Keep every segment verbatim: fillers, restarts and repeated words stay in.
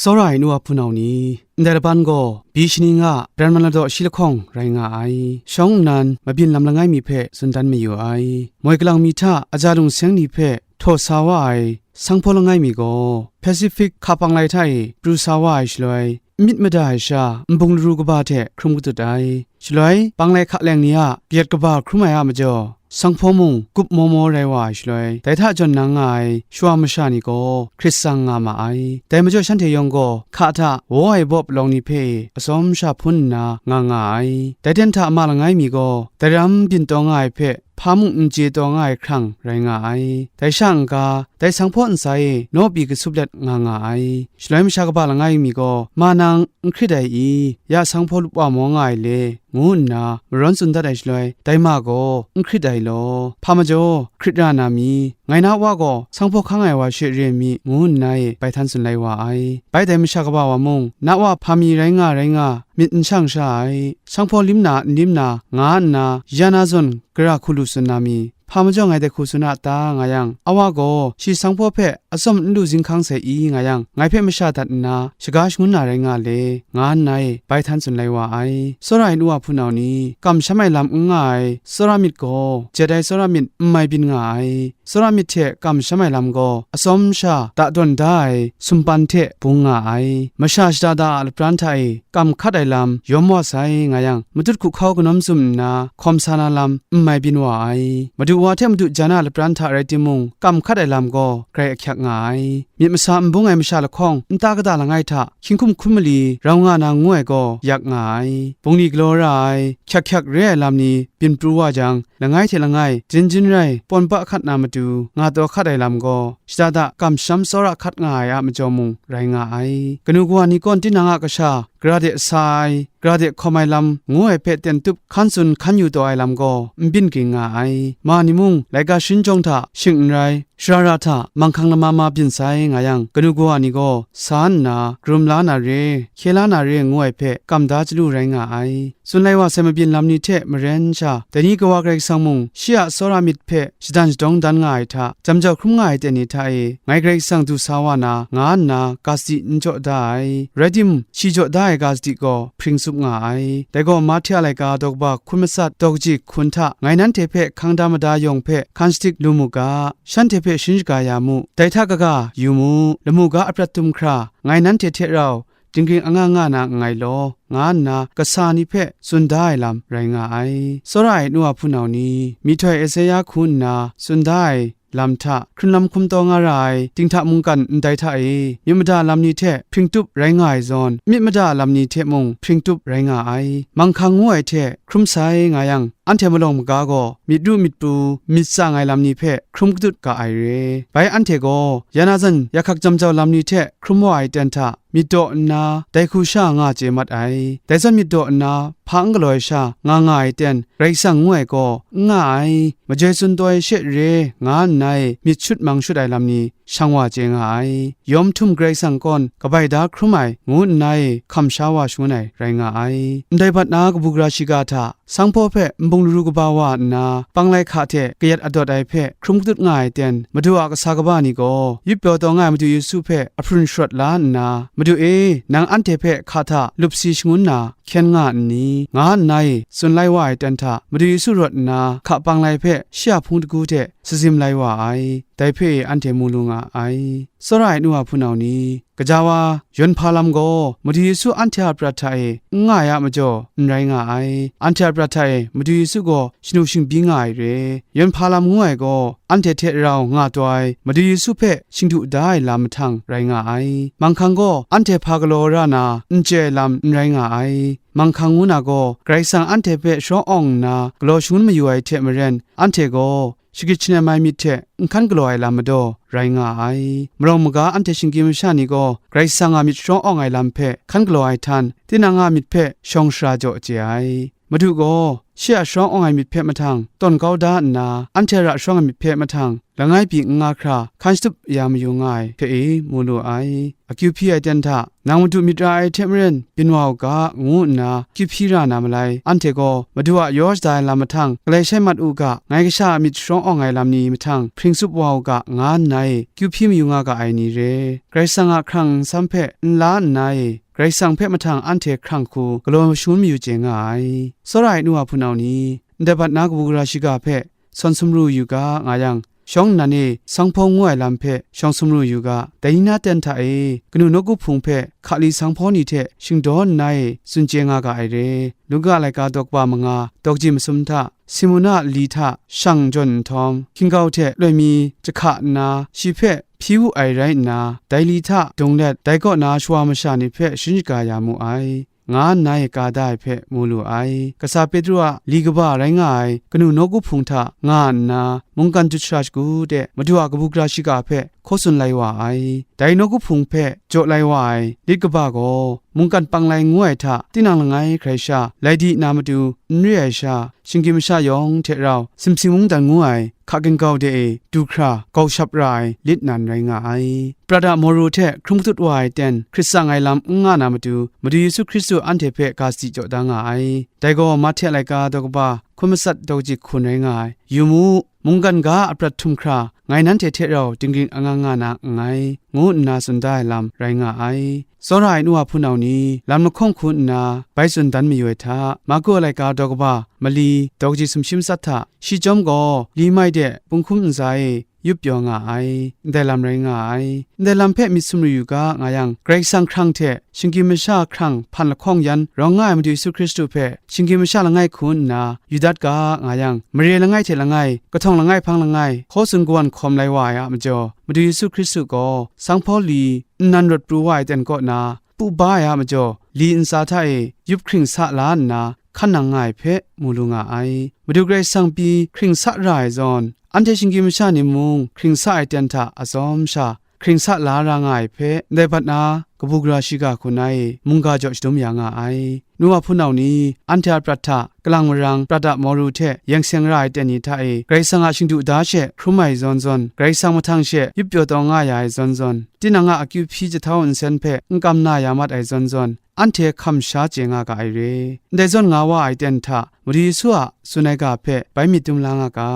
Tsawra ai nu a hpunau ni, ndai laban gaw, byi shaning a bran man ladaw shi lahkawng rai nga ai. Shawng nnan mabyin lam langai mi hpe tsun dan mayu ai. Moi galang mi hta aja lungseng ni hpe htaw sa wa ai sanghpaw langai mi gaw, Pacific hka panglai hta e pru sa wa ai shaloi, n myit mada ai sha nbung laru kaba hte hkrum katut ai. Shaloi, panglai hka leng ni a kayat kaba hkrum ai a majaw, sanghpaw mung gup maw maw rai wa ai shaloi, dai hta jawn nang nga ai shawa masha ni gaw hkrit tsang nga ma ai. Dai majaw shanhte yawng gaw hka hta waw ai bawp lawng ni hpe atsawm sha hpun nna nga nga ai. Dai ten hta ma langai mi gaw, dai ram byin taw nga ai hpe hpa mung n chye taw nga ai hkrang rai nga ai. Dai sha n-ga, dai sanghpaw ntsa e naw pyi kasup let nga nga ai. Shaloi masha kaba langai mi gaw, "Ma nang n hkrit ai i? Ya sanghpaw lup wa maw nga ai le?" ngu nna marawn tsun dat ai shaloi, dai ma gaw, "N hkrit ai law, hpa majaw hkrit ra na mi? Ngai na wa gaw sanghpaw hkang ai wa she re mi?" ngu nna e bai htan tsun lai wa ai. Bai dai masha kaba wa mung, "Na wa hpa mi rai nga rai nga, myit n shang sha ai, sanghpaw lim na n lim na, nga nna ya na zawn gara hku lu tsun na mi? Hpa majaw ngai dai hku tsun a ta?" nga yang, "A wa gaw shi sanghpaw hpe atsawm n lu zinghkang sai i?" nga yang, "Ngai hpe masha dat nna shaga shangun na rai nga le," nga nna e bai htan tsun lai wa ai. Tsawra ai nu a hpunau ni, kamsham ai lam n nga ai tsawra myit gaw, jet ai tsawra myit n mai byin nga ai. Tsawra myit hte kamsham ai lam gaw, atsawm sha da dawn da ai sumpan hte bung nga ai. Masha shada da a lapran hta e kam hkat ai lam yawm wa sai nga yang, matut hkuhkau kanawm tsun nna hkawm sa na lam n mai byin wa ai. Madu wa hte madu jan a lapran hta rai timung, kam hkat ai lam gaw grai ahkyak nga ai. Myit masa n bung ai masha lahkawng, nta kata langai hta hkying hkum hkun mali rau nga na ngu ai gaw yak nga ai. Bungli galaw ra ai, hkyak hkyak re ai lam ni byin pru wa jang, langai hte langai, jin jin rai, pawn pa hkat na matu, nga taw hkat ai lam gaw, shada da kamsham tsawra hkat nga ai a majaw mung rai nga ai. Kanu kawa ni kaw tinang a kasha, gara de sa ai, gara de hkawm ai lam ngu ai hpe ten tup hkan tsun hkan yu taw ai lam gaw n byin ging nga ai. Ma ni mung, laika sharin jawng hta shing n rai, shara ra hta manghkang lama ma byin sai nga yang, kanu kawa ni gaw sa nna, karum la na re, hkye la na re ngu ai hpe kam da chyalu rai nga ai. Tsun lai wa sai mabyin lam ni hte maren sha, dai ni Kawa Karai Kasang mung shi a tsawra myit hpe shadan shadawng dan nga ai hta, jam jau hkrum nga ai ten ni hta e, ngai Karai Kasang du sa wa na, nga nna ga sadi n jaw da ai. Rai timung, shi jaw da ai ga sadi gaw hpring tsup nga ai. Dai gaw Mahte a laika daw kaba hkun matsat daw kaji hkun hta, ngai nanhte hpe hkang da mada yawng hpe hkan shadik lu mu ga, shanhte hpe sharin shaga ya mu, dai hta kaga yu mu, lamu ga aprat dum hkra, ngai nanhte hte rau, dinggring anga nga na nngai law, nga nna kasa ni hpe tsun da ai lam rai nga ai. Tsawra ai nu a hpunau ni, myihtoi Esaia hku nna tsun da ai lam hta, hkrunlam hkum taw nga ra ai dinghta mungkan ndai hta e, myit mada lam ni hte hpring tup rai nga ai zawn, myit mada lam ni hte mung hpring tup rai nga ai. Manghkang ngu ai hte hkrum sai nga yang, anhte malawng maga gaw myit ru myit pru, myit tsang ai lam ni hpe hkrum katut ga ai re. Bai anhte gaw, ya na zawn, ya hkak jam jau lam ni hte hkrum wa ai ten hta, myit daw nna, dai hku sha nga chye mat ai. Dai zawn myit daw nna, hpa n galaw ai sha nga nga ai ten, Karai Kasang ngu ai gaw, n nga ai, majoi tsun taw ai she re, nga nna e myit shut mang shut ai lam ni shang wa chye nga ai. Yawm htum Karai Kasang kawn kabai da hkrum ai, ngu nna e hkam sha wa shangun ai rai nga ai. Ndai bat na kabu gara shiga hta, sanghpaw hpe nbung laru kaba wa nna, panglai hka hte kayat adawt ai hpe hkrum katut nga ai ten, Madu a kasa kaba ni gaw, yupyaw taw nga ai Madu Yesu hpe ahprun sharawt la nna, "Madu e, nang anhte hpe hka hta lup si shangun na hkyen nga nni?" nga nna e tsun lai wa ai ten hta, Madu Yesu rawt nna, hka panglai hpe shi a hpung dagu hte sazim lai wa ai. Dai hpe e anhte mu lu nga ai. Tsawra ai nu a hpunau ni, gaja wa, yawn hpa lam gaw Madu Yesu anhte a prat hta e n nga ai a majaw, n rai nga ai. Anhte a prat hta e Madu Yesu gaw shanu shingbyi nga ai re. Yawn hpa lam ngu ai gaw, anhte hte rau nga taw ai Madu Yesu hpe shingdu da ai lam mahtang rai nga ai. Manghkang gaw, anhte hpa galaw ra na n chye ai lam n rai nga ai. Manghkang ngu na gaw, Karai Kasang anhte hpe sharawng awng nna galaw shangun mayu ai hte maren, anhte gaw shagrit shanem ai myit hte n hkan galaw ai lam majaw rai nga ai. Marawng maga anhte shinggyim masha ni gaw, Karai Kasang a myit sharawng awng ai lam hpe hkan galaw ai htan, tinang a myit hpe shawng shara jaw chye ai. Madu gaw, shi a sharawng awng ai myit hpe mahtang tawn kau da nna, anhte a ra sharawng ai myit hpe mahtang langai pyi n nga hkra, hkan shatup ya mayu nga ai hpe e mu lu ai. Akyu hpyi ai ten hta, nang Madu myit ra ai hte maren byin wa u ga, ngu nna akyu hpyi ra na malai, anhte gaw Madu a yaw shada ai lam mahtang galai shai mat u ga, ngai kasha a myit sharawng awng ai lam ni mahtang hpring tsup wa u ga, nga nna e akyu hpyi mayu nga ga ai ni re. Karai Kasang a hkrang nsam hpe n la nna e, Karai Kasang hpe mahtang anhte hkrang hku galaw mashun mayu chye nga ai. Tsawra ai nu wa hpunau ni, ndai bat na kabu gara shiga hpe sawn sumru yu ga nga yang, shawng nnan e sanghpaw ngu ai lam hpe shawng sumru yu ga, dai ni na ten hta e kanu nawku hpung hpe hkali sanghpaw ni hte shingdaw nna e tsun chye nga ga ai re. Luka laika daw kaba manga, daw kaji masum hta, Simona a li hta shang jawn nhtawm, hkinggau hte loi mi jahka nna, shi hpe hpyi wu ai rai nna, dai li hta dung let, dai kaw na shawa masha ni hpe sharin shaga ya mu ai, nga nna e ka da ai hpe mu lu ai. Kasa Petru a li kaba rai nga ai kanu nawku hpung hta nga nna, mungkan jut shara shagu de Madu a kabu gara shiga hpe hkaw tsun lai wa ai. Dai nawku hpung hpe jaw lai wa ai lit kaba gaw, mungkan pang lai ngu ai hta, tinang langai hkrai sha, lai di na matu n re ai sha, shinggyim masha yawng hte rau, simsing mungdan ngu ai hka ginggau de e du hkra gau shap ra ai lit nan rai nga ai. Prat a Mawru hte hkrum katut wa ai ten hkrit tsang ai lam n nga na matu, Madu Yesu Hkristu anhte hpe ga sadi jaw da nga ai. Dai gaw Mahte a laika daw kaba hkun matsat daw kaji hkun rai nga ai. Yu mu, mungkan ga a prat htum hkra, ngai nanhte hte rau dinggring angang nga na nngai, ngu nna tsun da ai lam rai nga ai. Tsawra ai nu wa hpunau ni, lam lahkawng hku nna bai tsun dan mayu ai hta, Marku a laika daw kaba mali, daw kaji sumshi matsat hta, shi chyawm gaw li mai de punghkrum ntsa e yup pyaw nga ai, ndai lam rai nga ai. Ndai lam hpe myit sumru yu ga nga yang, Karai Kasang hkrang hte shinggyim masha hkrang hpan lahkawng yan rawng nga ai Madu Yesu Hkristu hpe, shinggyim masha langai hku nna yu dat ga nga yang, mare langai hte langai, kahtawng langai hpang langai, hkaw tsun kawan hkawm lai wa ai a majaw, Madu Yesu Hkristu gaw sanghpaw li nnan rawt pru wa ai ten kaw na, pu ba ai a majaw, li ntsa hta e yup hkring sa la nna hkan nang nga ai hpe mu lu nga ai. Madu Karai Kasang pyi hkring sa ra ai zawn, anhte shinggyim masha ni mung hkring sa ai ten hta atsawm sha, hkring sa la ra nga ai hpe, ndai bat na kabu gara shiga hku na e mungga jaw shadum ya nga ai. Nu wa hpunau ni, anhte a prat hta, kalang marang prat a Mawru hte yeng seng ra ai ten ni hta e, Karai Kasang a shingdu da she hkrum ai zawn zawn, Karai Kasang mahtang she yup pyaw taw nga ya ai zawn zawn, tinang a akyu hpyi jahtau nsen hpe n kam na ya mat ai zawn zawn, anhte hkam sha chye nga ga ai re. Ndai zawn nga wa ai ten hta, Madu Yesu a tsun ai ga hpe bai myit dum la nga ga.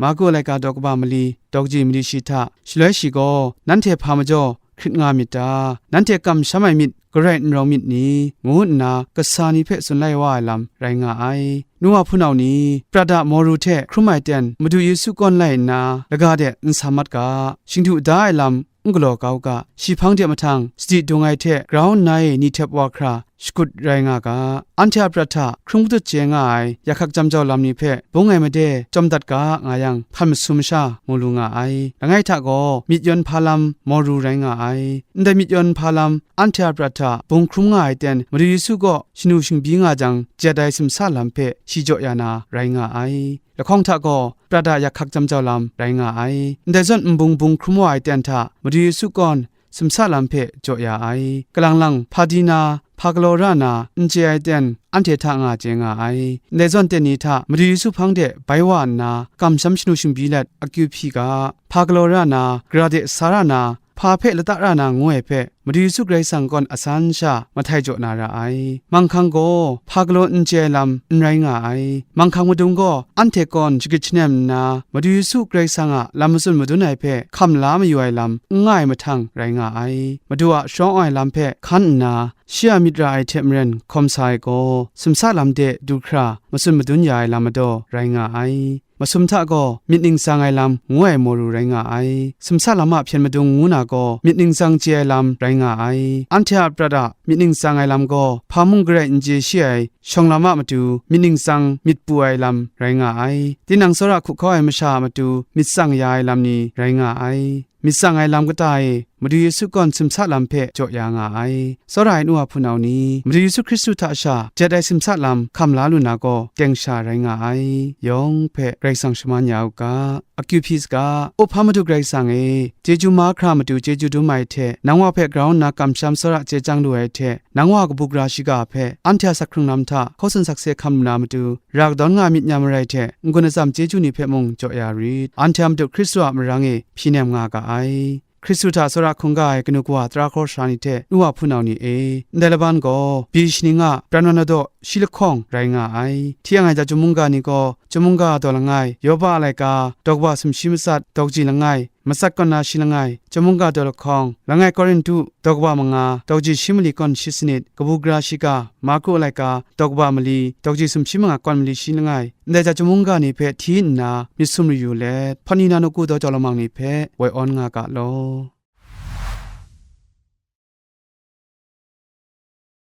Marku laika daw kaba mali, daw kaji mali shi hta, shaloi shi gaw, nanhte hpa majaw hkrit nga myit ta? Nanhte kamsham ai myit garai n rawng myit ni? Ngu nna kasa ni hpe tsun lai wa ai lam rai nga ai. Nu wa hpunau ni, prat a Mawru hte hkrum ai ten Madu Yesu kawn lai nna, laga de n sa mat ga. Shingdu da ai lam n galaw kau ga. Shi hpang de mahtang sadi dung ai hte grau nna e ni htep wa hkra shakut rai nga ga. Anhte a prat hta hkrum katut chye nga ai yakhak jam jau lam ni hpe bung ai made chyawm dat ga nga yang, hpan masum masha mu lu nga ai. Langai hta gaw myit yawn hpa lam Mawru rai nga ai. Ndai myit yawn hpa lam anhte a prat hta bung hkrum nga ai ten Madu Yesu kaw shanu shingbyi nga jang, jat ai simsa lam hpe shi jaw ya na rai nga ai. Lahkawng hta gaw prat a yakhak jam jau lam rai nga ai. Ndai zawn nbung bung hkrum wa ai ten hta Madu Yesu kawn simsa lam hpe jaw ya ai. Kalang lang hpa di na, hpa galaw ra na, n chye ai ten anhte hta nga chye nga ai. Ndai zawn ten ni hta Madu Yesu hpang de bai wa nna, kamsham shanu shingbyi let akyu hpyi ga, hpa galaw ra na, gara de sa ra na, hpa hpe lata ra na ngu ai hpe, Madu Yesu Karai Kasang kawn a san sha mahtai jaw na ra ai. Manghkang gaw hpa galaw n chye ai lam n rai nga ai. Manghkang madung gaw anhte kawn shagrit shanem nna, Madu Yesu Karai Kasang a lam matsun madun ai hpe hkam la mayu ai lam n nga ai mahtang rai nga ai. Madu a sharawng ai lam hpe hkan nna, shi a myit ra ai hte maren hkawm sa ai gaw, simsa lam de du hkra matsun madun ya ai lam majaw rai nga ai. Masum hta gaw myit ningsang ai lam ngu ai Mawru rai nga ai. Simsa lam a hpyen madung ngu na gaw myit ningsang chye ai lam rai nga ai. Anhte a prat a myit ningsang ai lam gaw hpa mung garai n chye shi ai shawng lam a matu myit ningsang myit pu ai lam rai nga ai. Tinang tsawra hkup kau ai masha a matu myit tsang ya ai lam ni rai nga ai. Myit tsang ai lam kata e Madu Yesu kawn simsa lam hpe jaw ya nga ai. Tsawra ai nu wa hpunau ni, Madu Yesu Hkristu hta sha jet ai simsa lam hkam la lu na gaw, teng sha rai nga ai. Yawng hpe Karai Kasang shaman ya u ga. Akyu hpyi saga, Up hpa Madu Karai Kasang e, chyeju mahkra matu chyeju dum ai hte, nang wa hpe grau nna kamsham tsawra chye chyang lu ai hte, nang wa kabu gara shiga hpe, anhte a sak hkrung lam hta hkaw tsun sakse hkam lu na matu, ra kadawn nga ai myit n-ya marai hte, n-gun atsam chyeju ni hpe mung jaw ya rit. Anhte a Madu Hkristu a marang e hpyi nem nga ga ai. Hkristu hta tsawra hkungga ai kanu kawa tara hkawra sara ni hte nu wa hpunau ni e, ndai laban gaw, byi shaning a pran wan daw shi lahkawng rai nga ai. Hti yang ai ja chyum mungga ni gaw, chyum mungga daw langai, Yoba a laika, daw kaba sumshi matsat, dawkaji langai, matsat kawn na shi langai, chyum mungga daw lahkawng, langai Korinhtu, daw kaba manga, dawkaji shi mali kawn shi sanit, kabu gara shiga, Marku a laika, daw kaba mali, dawkaji sumshi manga kawn mali shi langai, ndai ja chyum mungga ni hpe hti nna myit sum mayu let, hpawt ni na nawku daw jau lamang ni hpe woi awn nga ga law.